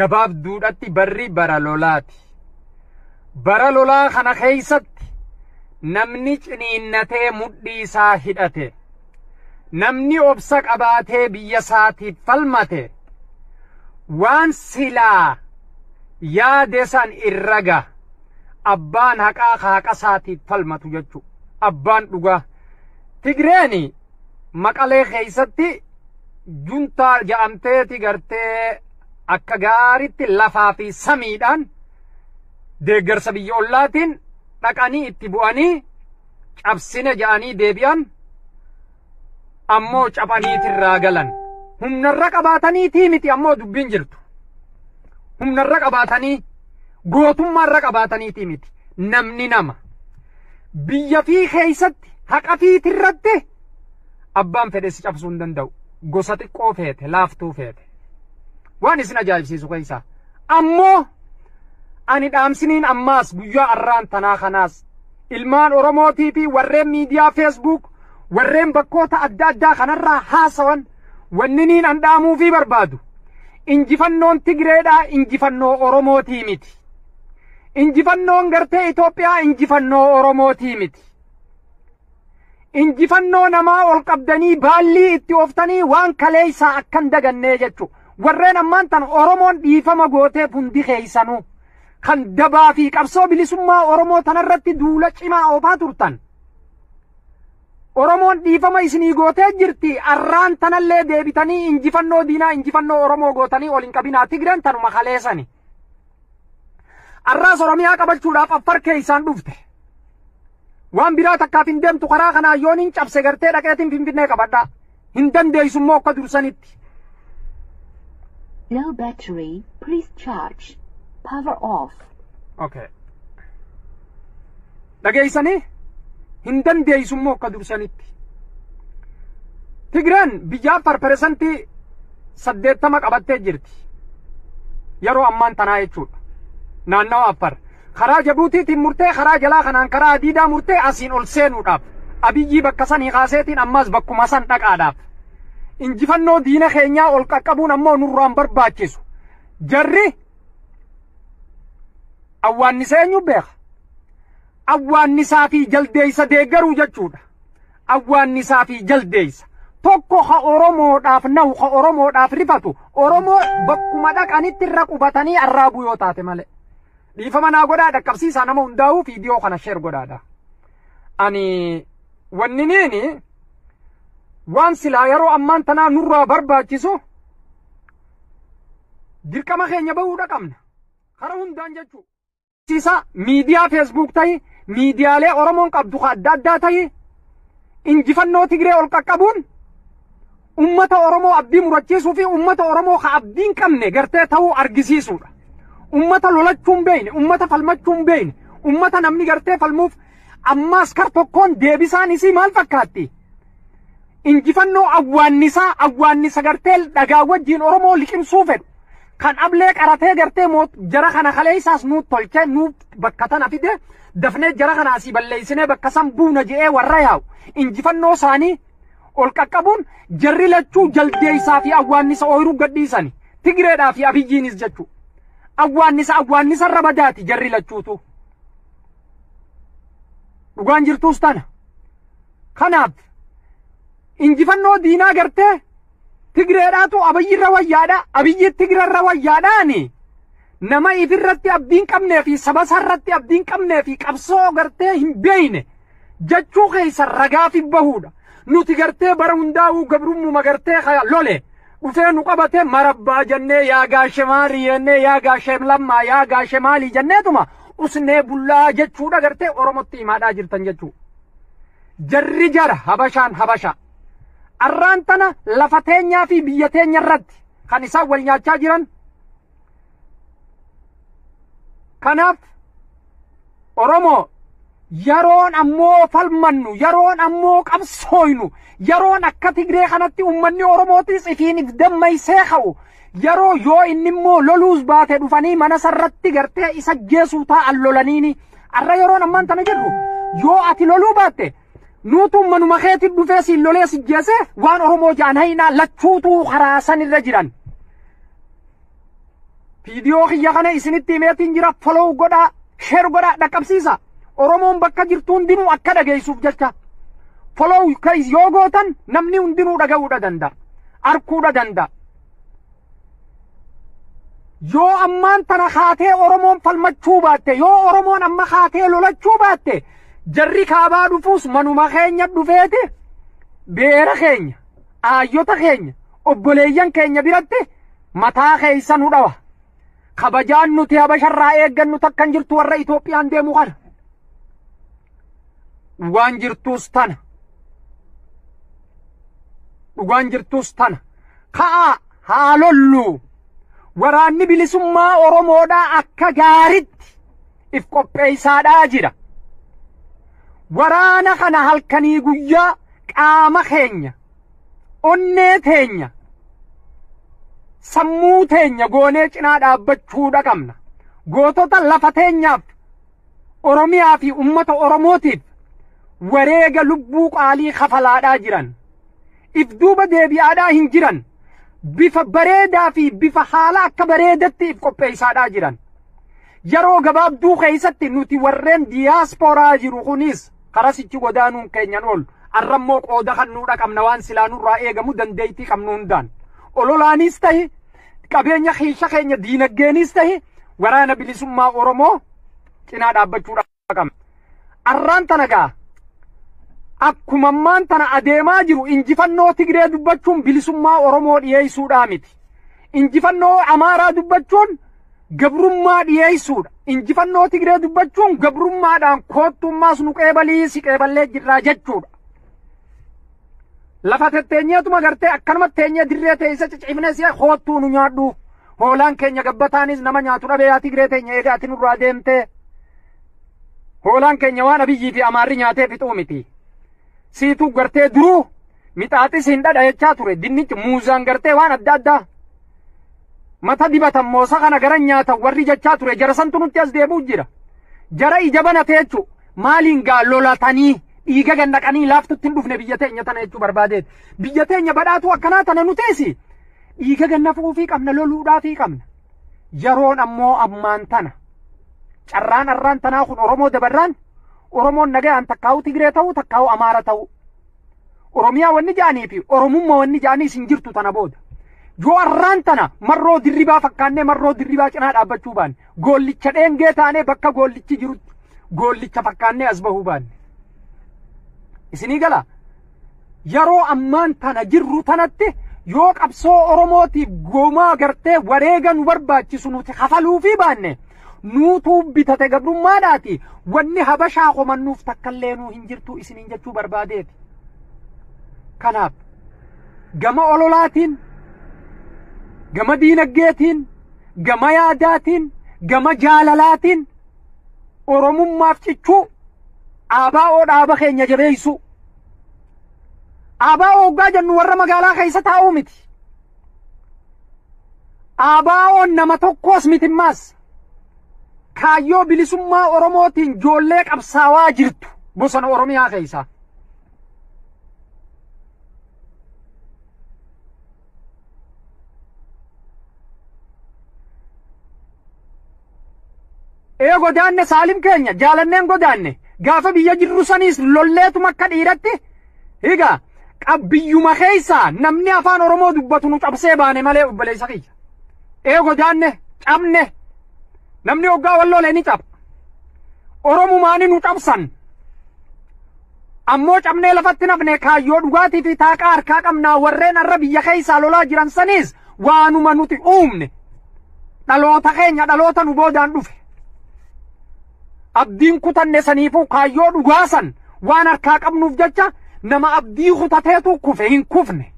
Gabaabduudhatti barri bara lolaati. Bara lolaa kana keeysatti namni ciniinnatee mudhii isaa hidhate, namni obsa qabaatee biyya isaatiif falmate, waan silaa yaade san irra gaha. Abbaan haqaa ka haqa isaatiif falmatu jechu. Abbaan dhugaa. Tigreeni Maqalee keeysatti juntaa ja'amteeti gartee akka gaaritti lafaa fi samiidhaan deeggarsa biyya ollaatiin dhaqanii itti bu'anii cabsine ja'anii deebi'an, ammoo caphaniitirraa galan. Humnarra qabaataniitii miti, ammoo dubbiin jirtu. Humnarra qabaatanii, gootummaarra qabaataniitii miti. Namni nama. Biyya fi keeysatti haqa fiitirratti abbaan fedhe si cabsuu hin danda'u. Gosa xiqqoo feete, laaftuu feete. Waan isin ajaa'ibsiisu keessaa. Ammoo ani dhaamsiniin ammaas guyyaa arraan tanaa kanaas ilmaan Oromootii fi warreen miidiyaa Facebook, warreen bakkoota adda addaa kanarraa haasawan, wanniniin an dhaamuufii barbaadu. Injifannoon Tigreedhaa injifannoo Oromootii miti. Injifannoon gartee Itoophiyaa injifannoo Oromootii miti. Injifannoo namaa ol qabdanii baallii itti ooftanii waan kaleessaa akkan dagannee jechu. Warreen ammaan tan Oromoon dhiifama gooteef hundi keeysanuu kan dabaa fi qabsoo bilisummaa Oromoo tanarratti duula cimaa oofaa turtan. Oromoon dhiifama isinii gootee jirti. Arraan tanallee deebitanii injifannoo diinaa injifannoo Oromoo gootanii ol hin qabinaa. Tigreen tanuma kaleessani. Arraas Oromiyaa qabachuudhaaf Affar keeysaan dhufte. Waan biraa takkaaf hin deemtu, karaa kanaa yoon hin cabse gartee dhaqeetiin Finfinnee qabadhaa. Hin dandeessu immoo akka dursanitti. Low battery, please charge. Power off. Okay. Dhageessanii, hin dandeessu immoo akka dursanitti. Tigreen biyya Affar 80% qabattee jirti. Yeroo ammaan tanaa jechuudha. Naannawa Affar. Karaa Jabuutiitiin murtee, karaa jalaa kanaan karaa Adiidaa murtee asiin ol seenuudhaaf. Abiyyii bakka sanii kaaseetiin ammaas bakkuma san dhaqaadhaaf. Injifannoo diina keenyaa ol qaqqabuun ammoo nurraan barbaachisu. Jarri awwaannisa eenyu beeka? Awwaannisaa fi jaldeessa deeggaruu jechuudha. Awwaannisaa fi jaldeessa. Tokko ha Oromoodhaaf nahu, ha Oromoodhaaf rifatu, Oromoo bakkuma dhaqanitti irra qubatanii arraabuu yoo taate malee. Dhiifama naa godhaa, dhaqqabsiisaa nama hundaa'uu viidiyoo kana share godhaadha. Ani wanniniini waan silaa yeroo ammaan tanaa nurraa barbaachisu dirqama keenya bahuudha qabna. Kara hundaan jechuudha. Isa miidiyaa Facebook ta'i, miidiyaalee Oromoon qabdu adda addaa ta'i, injifannoo Tigree ol qaqqabuun ummata Oromoo abdii murachiisuu fi ummata Oromoo ka abdii hin qabne gartee ta'uu argisiisuudha. Ummata lolachuu hin beekne, ummata falmachuu hin beekne, ummata namni gartee falmuuf ammaas kar tokkoon deebisaan isii maal fakkaatti? Injifannoo awwaannisaa, awwaannisa gartee dhagaa wajjiin Oromoo liqimsuu fedhu. Kan ablee qaratee gartee jara kana kaleessaas nuut tolchee nuuf bakka tana fide, dafnee jara kana asii balleessinee bakka san buuna je'ee warra yaa'u. Injifannoo isaanii ol qaqqabuun jarri lachuu jaldeessaa fi awwaannisa ooyiruu gadhiisani. Tigreedhaa fi Abiyyiinis jechuudha. Awwaannisa awwaannisa irra badaati jarri lachuutu. Dhugaan jirtuus tana. Kanaaf injifannoo diinaa gartee Tigreedhaatu Abiyyirra wayyaadha. Abiyyi Tigrarra wayyaadhaani. Nama ifirratti abdiin qabnee fi saba isaarratti abdiin qabnee fi qabsoo gartee hin beeyne jechuu keessa ragaa fi bahuudha. Nuti gartee bara hundaa'uu gabrummuma gartee lole dhufee nu qabate marabbaa jennee, yaa gaashe maalii jennee, yaa gaashe lammaa, yaa gaashe maalii jenneetuma usnee bullaa jechuudha gartee Oromotti himaadhaa jirtan jechuudha. Jarri jara, Habashaan Habasha. Arraan tana lafa teenyaa fi biyya teenya irratti kan isaan wal nyaachaa jiran. Kanaaf Oromoo, yeroon ammoo falmannu, yeroon ammoo qabsooynu, yeroon akka Tigree kanatti uummanni Oromootis ifiin if dammaysee ka'u, yeroo yoo inni immoo loluus baate dhufanii mana sarratti gartee isa jeesuu taa'an lolaniini. Arra yeroon ammaan tana jirru, yoo ati loluu baatte nuutu manuma keetti dhufee siin lolee si jeese waan Oromoo jaan haynaa lachuutuu karaa san irra jiran. Viidiyoo kiyya kana isinitti himeetiin jira, follow godhaa, share godhaa, dhaqqabsiisa. Oromoon bakka jirtu hundinuu akka dhageessuuf jecha. Follow yoo gootan namni hundinuu dhaga'uudha danda'a. Arkuudha danda'a. Yoo ammaan tana kaatee Oromoon falmachuu baatte, yoo Oromoon amma kaatee lolachuu baatte, jarri kaabaa dhufuus manuma keenya dhufeeti beera keenya, aayyota keenya, obboleeyyan keenya biratti mataa keessa nu dhawa. Kabajaan nuti Habasharraa eeggannu takka hin jirtu warra Itoophiyaan deemu kana. Dhugaan jirtus tana. Dhugaan jirtus tana. Ka'aa haa lollu. Waraanni bilisummaa Oromoodhaa akka gaaritti if qopheessaadhaa jira. Waraana kana halkanii guyyaa qaama keenya, onnee teenya, sammuu teenya goonee cinaa dhaabbachuudha qabna. Gootota lafa teenyaaf, Oromiyaa fi uummata Oromootiif wareega lubbuu qaalii kafalaadhaa jiran. If duuba deebi'aadhaa hin jiran. Bifa bareedaa fi bifa haala akka bareedatti if qopheessaadhaa jiran. Yeroo gabaabduu keessatti nuti warreen diyaaspooraa jiru kunis karasichi godaanuun keenyan ol. Arrammoo qooda kan nuudha qabna waan silaa nurraa eegamu dandeettii qabnu hundaan. Ololaanis tahi, qabeenya kiisha keenya diinagdeenis tahi, waraana bilisummaa Oromoo cinaa dhaabbachuudha qabna. Arraan tana gaa akkuma ammaan tana adeemaa jiru injifannoo Tigree dubbachuun bilisummaa Oromoo dhiyeessuudhaa miti. Injifannoo Amaaraa dubbachuun gabrummaa dhiyeessuudha. Injifannoo Tigree dubbachuun gabrummaadhaan koottummaas nu qeebalii si qeeballee jirraa jechuudha. Lafa tetteenyeetuma gartee akkanuma teenyee dirree teessa cicifnee si'a koottuu nu nyaadhu. Hoolaan keenya gabbataanis nama nyaatu dhabee yaa Tigree teenya egaa ati nurraa deemtee. Hoolaan keenya waan Abiyyii fi Amaarri nyaatee fixuu miti. Siituu gartee duruu mixaaxis hin dhadha jechaa ture, dinnichi muuzaan gartee waan adda addaa. Mata dibatan moosa kana gara nyaatan warri jechaa ture, jara santu nutti as deebi'u jira. Jara ija banate jechuu maaliin gaa lolatanii dhiiga gannaqanii laaftutti hin dhufne biyya teenya tana jechuu barbaadeet. Biyya teenya badhaatuu akkanaa tana nu teessi. Dhiiga ganna fuufii qabna, loluudhaafii qabna. Yeroon ammoo ammaan tana. Carraan arraan tanaa kun Oromoo dabarraan Oromoon nagayaan takkaa'u Tigree ta'uu takkaa'u Amaara ta'uu. Oromiyaa wanni ja'anii fi Oromummaa wanni ja'anii hin jirtu tana booda. Yoo arraan tana marroo dirribaa fakkaannee marroo dirribaa cinaa dhaabbachuu baanne, goollicha dheengee taanee bakka goollichi jirutti goollicha fakkaannee as bahuu baanne. Isinii gala yeroo ammaan tana jirru tanatti yoo qabsoo Oromootiif gomaa gartee wareega nu barbaachisu nuti kafaluufii baanne, nuutuu bitate gabrummaadhaati wanni Habashaa qomannuuf takkallee nuu hin jirtu isiniin jechuu barbaadeeti. Kanaaf gama ololaatiin, gama diinagdeetiin, gama yaadaatiin, gama jaalalaatiin Oromummaaf cichuu, ABO dhaaba keenya jabeessuu. ABO hoggaa jennu warra magaalaa keessa taa'uu miti. ABO'n nama tokkos mitimmaas. Kaayyoo bilisummaa Oromootiin ijoollee qabsaawaa jirtu bosona Oromiyaa keessa. Ee godaanne Saalim keenya jaalanneen godaanne gaafa biyya jirru saniis lolleetuma akka dhiiratti egaa biyyuma keessaa namni afaan Oromoo dubbatu nu cabsee baane malee obboleessa kiyya. Ee godaanne cabne namni hoggaa walloolee ni caba. Oromumaani nu cabsan. Ammoo cabnee lafatti nafne kaayyoo dhugaatii fi taaqaa harkaa qabnaa warreen arra biyya keessaa lolaa jiran saniis waanuma nuti uumne. Dhaloota keenya dhaloota nu boodaan dhufe. Abdiin kutanne saniifuu kaayyoo dhugaasan waan harkaa qabnuuf jecha nama abdii kutateetu kufe hin kufne.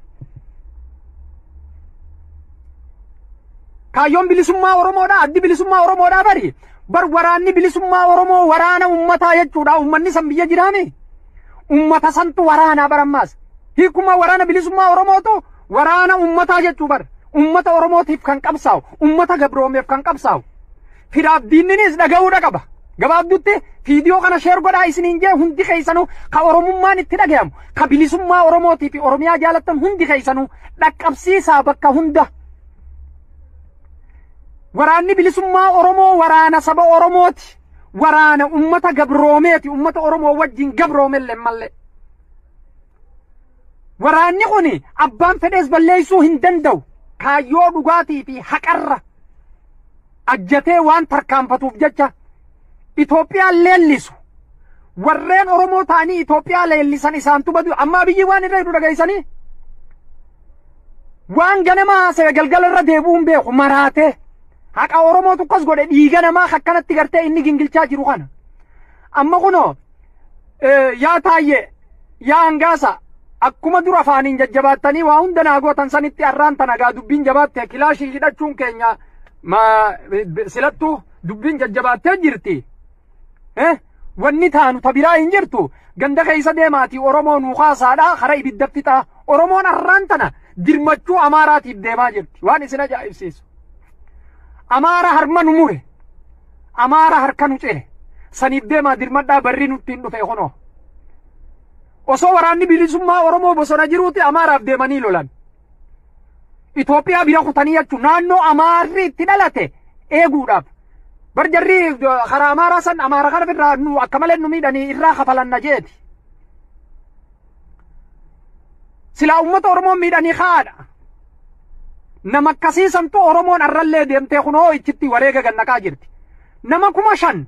Kaayyoon bilisummaa Oromoodhaa, addi bilisummaa Oromoodhaa bari. Bar waraanni bilisummaa Oromoo waraana uummataa jechuudha. Uummanni san biyya jiraame. Uummata santu waraanaa barammaas. Hiikuma waraana bilisummaa Oromootu waraana uummataa jechuu bar. Uummata Oromootiif kan qabsaa'u, uummata gabroomeef kan qabsaa'u. Firaaf diinninis dhaga'uudha qaba. Gabaabdutti viidiyoo kana sheer godhaa isiniin jee hundi keessanuu ka Oromummaan itti dhagayamu, ka bilisummaa Oromootii fi Oromiyaa jaalattan hundi keessanuu dhaqqabsiisaa bakka hunda. Waraanni bilisummaa Oromoo waraana saba Oromooti. Waraana ummata gabroomeeti. Ummata Oromoo wajjin gabroomellee mallee. Waraanni kun abbaan fedhees balleessuu hin danda'u. Kaayyoo dhugaatii fi haqarra ajjatee waan tarkaanfatuuf jecha Itoophiyaan leellisu. Warreen Oromoo ta'anii Itoophiyaa leellisan isaantu badu. Amma biyyi waan irra jiru dhageessanii. Waan ganama haasa'e galgala irra deebi'uun beeku maraatee. Haqa Oromootu akkas godhe dhiiga namaa akkanatti gartee inni gingilchaa jiru kana. Amma kunoo yaa Taayyee yaa Hangaasa akkuma dura afaaniin jajjabaattanii waa hunda naa gootan sanitti arraan tana gaa dubbiin jabaatte kilaashii hidhachuun keenya silattuu dubbiin jajjabaattee jirti. Wanni taanu ta biraa hin jirtu ganda keessa deemaatii Oromoo nuu kaasaadhaa kara ibidda fixaa. Oromoon arraan tana dirmachuu Amaaraatiif deemaa jirti waan isin ajaa'ibsiisu. Amaara harma nu mure, Amaara harka nu cire, saniif deemaa dirmadhaa barri nutti hin dhufe kunoo. Osoo waraanni bilisummaa Oromoo bosona jiruuti Amaaraaf deemanii lolan. Itoophiyaa bira kutanii jechuun naannoo Amaarri itti dhalate eeguudhaaf. Barjarri karaa Amaaraa san Amaara kana irraa nu akka malee nu miidhanii irraa kafalanna jeeti. Silaa uummata Oromoo miidhanii kaadha. Nama akkasiisantu Oromoon arrallee deemtee kunoo ichitti wareega gannaqaa jirti. Nama 5,000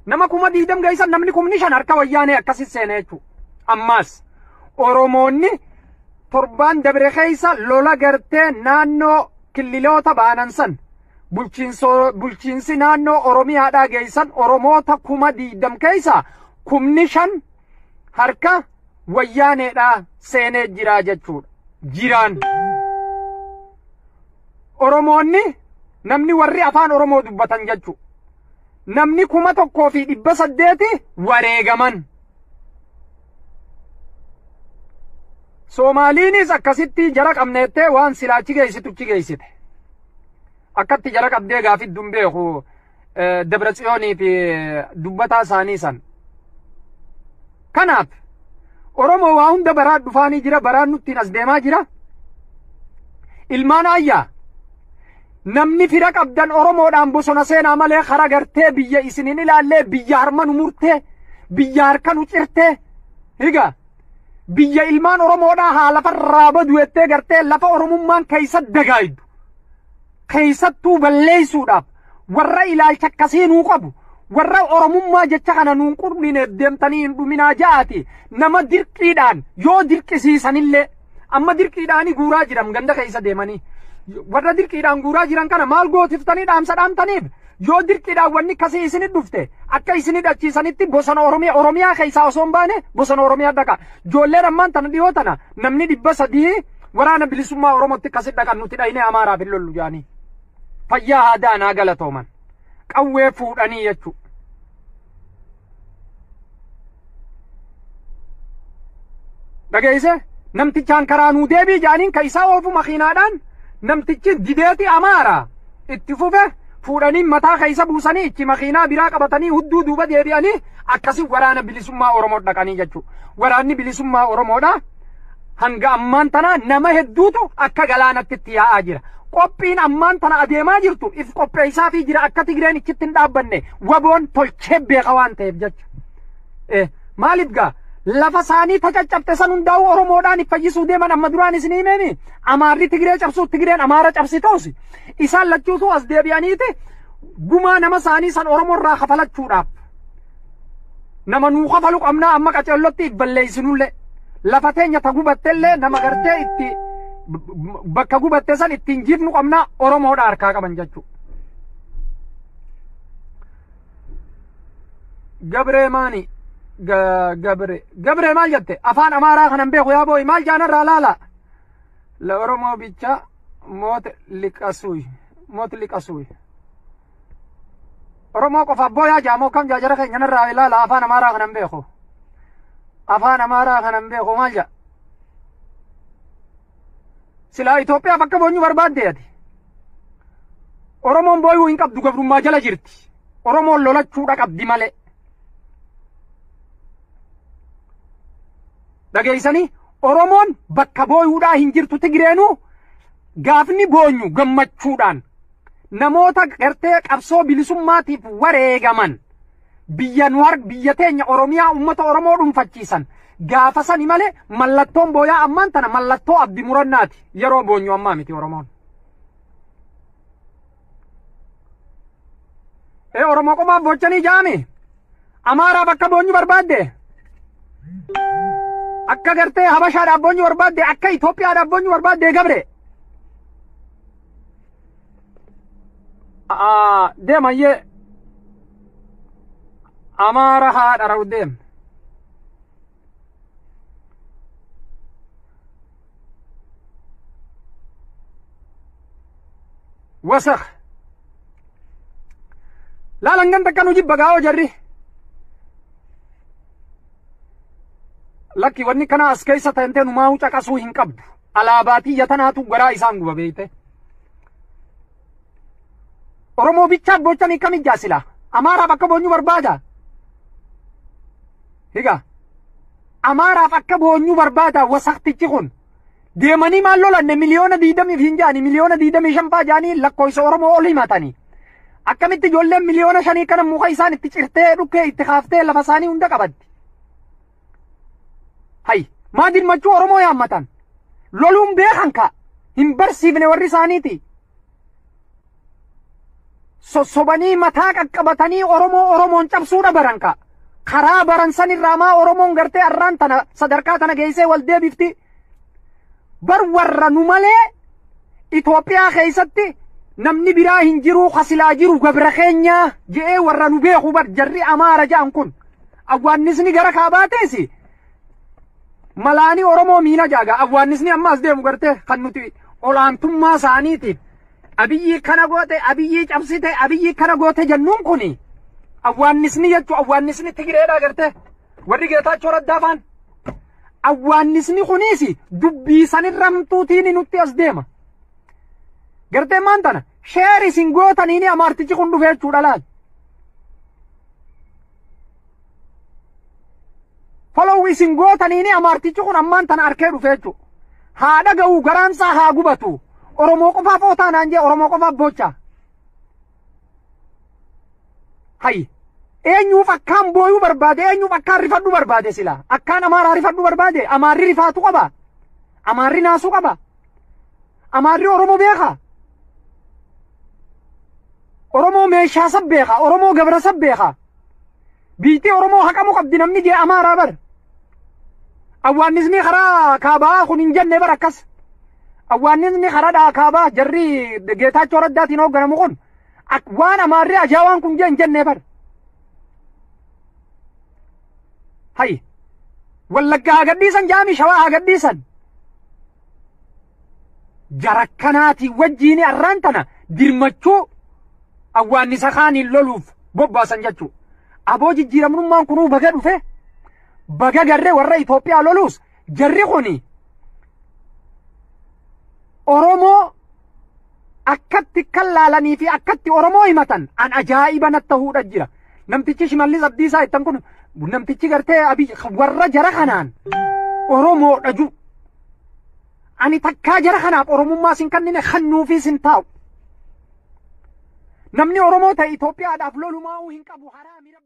nama 20,000 geessan namni 5,000 harka wayyaanee akkasi seenee jechuudha. Ammaas Oromoonni torbaan dabre keessa lola gartee naannoo killiloota baanan san bulchiinsi naannoo Oromiyaadhaa geessan Oromoota 20,000 keessa 5,000 harka wayyaaneedhaa seenee jira jechuudha. Jiraan. Oromoonni namni warri afaan Oromoo dubbatan jechuudha. Namni 1,800 wareegaman. Soomaaliinis akkasitti jara qabneettee waan silaachi geessituchi geessite. Akkatti jara qabdee gaafidduun beeku Dabra Tsiyoonii fi dubbataa isaanii san. Kanaaf Oromoo waa hunda baraan dhufaanii jira, baraan nuttiin as deemaa jira. Ilmaan ayyaa namni fira qabdan Oromoodhaan bosona seenaa malee kara gartee biyya isiniin ilaallee biyya harma nu murtee biyya harka nu cirtee higa biyya ilmaan Oromoodhaa haa lafarraa badu jettee gartee lafa Oromummaan keessa dagaaydu keessattuu balleessuudhaaf warra ilaalcha akkasii nuu qabu warra Oromummaa jecha kana nuun qurnineef deemtanii hin dhuminaa ja'aati nama dirqiidhaan yoo dirqisiisanillee amma dirqiidhaanii guuraa jiran ganda keessa deemanii. Warra dirqiidhaan guuraa jiran kana maal gootiftanii dhaamsa dhaamtaniif yoo dirqiidhaan wanni akkasii isinit dhufte akka isinit achiisanitti bosona Oromiyaa keessaa osoo hin baane bosona Oromiyaa dhaqa. Ijoolleen ammaan tana dhiyoo tana namni 300 waraana bilisummaa Oromootti akkasit dhaqan nuti dhayinee Amaaraaf hin lollu jaanii. Fayyaa haa daanaa galatooman. Qawwee fuudhanii jechuudha. Dhageesse namtichaan karaa nuu deebii jaaniin ka isaa oofu makiinaadhaan namtichi dideeti Amaara itti fufe fuudhanii mataa keessa buusanii ichi makiinaa biraa qabatanii hudduu duuba deebi'anii akkasi waraana bilisummaa Oromoo dhaqanii jechuudha. Waraanni bilisummaa Oromoodha hanga ammaan tana nama hedduutu akka galaanatti itti yaa'aa jira. Qophiin ammaan tana adeemaa jirtu if qopheessaa fi jira akka Tigreen ichitti hin dhaabbanne waboon tolchee beeka waan ta'eef jecha. Maaliif gaa lafa isaanii tacaccabte san hundaa'u Oromoodhaan fayyisuu deeman amma duraan isin himeemi Amaarri Tigree cabsuu Tigreen Amaara cabsitoos isaan lachuutu as deebi'aniiti gumaa nama isaanii san Oromoorraa kafalachuudhaaf nama nuu kafalu qabnaa amma qaceellotti if balleessinullee lafa teenya ta gubattellee nama gartee itti bakka gubatte san ittiin jiifnu qabnaa Oromoodha harkaa qaban jechuudha. Gabree maani? Gabree maal jette? Afaan Amaaraa kanan beeku yaa boo'i maal jaanarraa laala? La Oromoo bicha moot liqasuuy moot liqasuuy. Oromoo qofaaf booyaa jaamoo kam jaajara keenyanarraa ilaala afaan Amaaraa kanan beeku. Afaan Amaaraa kanan beeku maal jaa? Silaa Itoophiyaaf akka boonyu barbaadde ati. Oromoon booyuu hin qabdu gabrummaa jala jirti. Oromoon lolachuudha qabdi malee. Dhageessanii Oromoon bakka booyuudhaa hin jirtu Tigreenuu gaafni boonyu gammachuudhaan Namoota gartee qabsoo bilisummaatiif wareegaman biyya nu biyya teenya Oromiyaa uummata Oromoo dhuunfachiisan gaafa sani malee mallattoon booyaa ammaan tana mallattoo abdi murannaati yeroo boonyu ammaa miti Oromoon. Ee Oromoo qofaaf boochanii jaami Amaaraaf akka boonyu barbaadde akka gartee Habashaadhaaf boonyu barbaadde akka Itoophiyaadhaaf boonyu barbaadde gabre. Deemayyee Amaara haadha rawu deem. Wasakh. Laalangan takka nu jibba gaa'oo jarri. Lakki wanni kana as keessa ta'entee numaa'uu caqasuu hin qabdu. Alaabaatii yatanaatu garaa isaan guba beeyte. Oromoo bichaaf bochanii kam ijjaasila? Amaaraaf akka boonyu barbaada. Higa. Amaaraaf akka boonyu barbaada wasaktichi kun. Deemanii maal lolanne 20 miliyoona hin jaani 25 miliyoona faa jaanii lakkoofsa Oromoo ol himatanii. Akkamitti ijoolleen 5 miliyoona kana muka isaan itti cirtee dhukkee itti kaaftee lafa isaanii hunda qabatti. Hay maa dirmachuu Oromoo yaammatan. Loluun beekan ka hin barsiifne warri isaaniiti. Sossobanii mataa qaqqabatanii Oromoo Oromoon cabsuudha baran ka. Karaa baran san irraa maa Oromoon gartee arraan tana sadarkaa tana geessee wal deebifti. Bar warra nu malee Itoophiyaa keessatti namni biraa hin jiru kasilaa jiru gabra keenya je'ee warra nu beeku bar jarri Amaara ja'an kun. Awwaannisni gara kaabaa teessi. Malaanii Oromoo miina jaaga awwaannisni amma as deemu gartee kan nuti olaantummaa isaaniitiif Abiyyi kana goote Abiyyi cabsite Abiyyi kana goote jennuun kuni awwaannisni jechuu awwaannisni Tigireedha gartee warri Geetaachoo Raddaa faan awwaannisni kunis dubbii sanirramtuutiin nutti as deema. Gartee maan tana share isin gootaniini amaartichi kun dhufe jechuudha laal. Follow isin gootaniini amaartichi kun ammaan tana arkee dhufe jechuudha. Haa dhaga'u garaansaa haa gubatu. Oromoo qofaaf ootaa naan jee Oromoo qofaaf boocha. Hayyi. Eenyuuf akkaan booyuu barbaade eenyuuf akkaan rifadhu barbaade sila akkaan Amaaraa rifadhu barbaade Amaarri rifaatu qaba. Amaarri naasuu qaba. Amaarri Oromoo beeka. Oromoo meeshaa sab beeka. Oromoo gabra sab beeka. Biitti Oromoo haqamuu qabdi namni jee Amaaraa bar. Awwaannisni karaa kaabaa kun hin jenne bar akkas. Awwaannisni karaa kaabaa jarri Geetaachoo Raddaatiin hoogganamu kun waan Amaarri ajaa'aan kun jee hin jenne bar. Hayi. Wallagga haa gadhiisan jaami Shawaa haa gadhiisan. Jara wajjiin arraan tana dirmachuu awwaannisa kaaniin loluuf bobbaasan jechuudha. Aboo jijjiiramnummaan kunuu baga dhufe baga garree warra Itoophiyaa loluus jarri kuni Oromoo akkatti kan laalanii fi akkatti Oromoo himatan an ajaa'iba natti ta'uudha jira. Namtichi Shimallis Abdiisaa ittan kun namtichi gartee Abiy warra jara kanaan Oromoodha ju. Ani takkaa jara kanaaf Oromummaa sin kennine kannuufis hin taa'u. Namni Oromoo ta'e Itoophiyaadhaaf lolumaa'uu hin qabu haraami.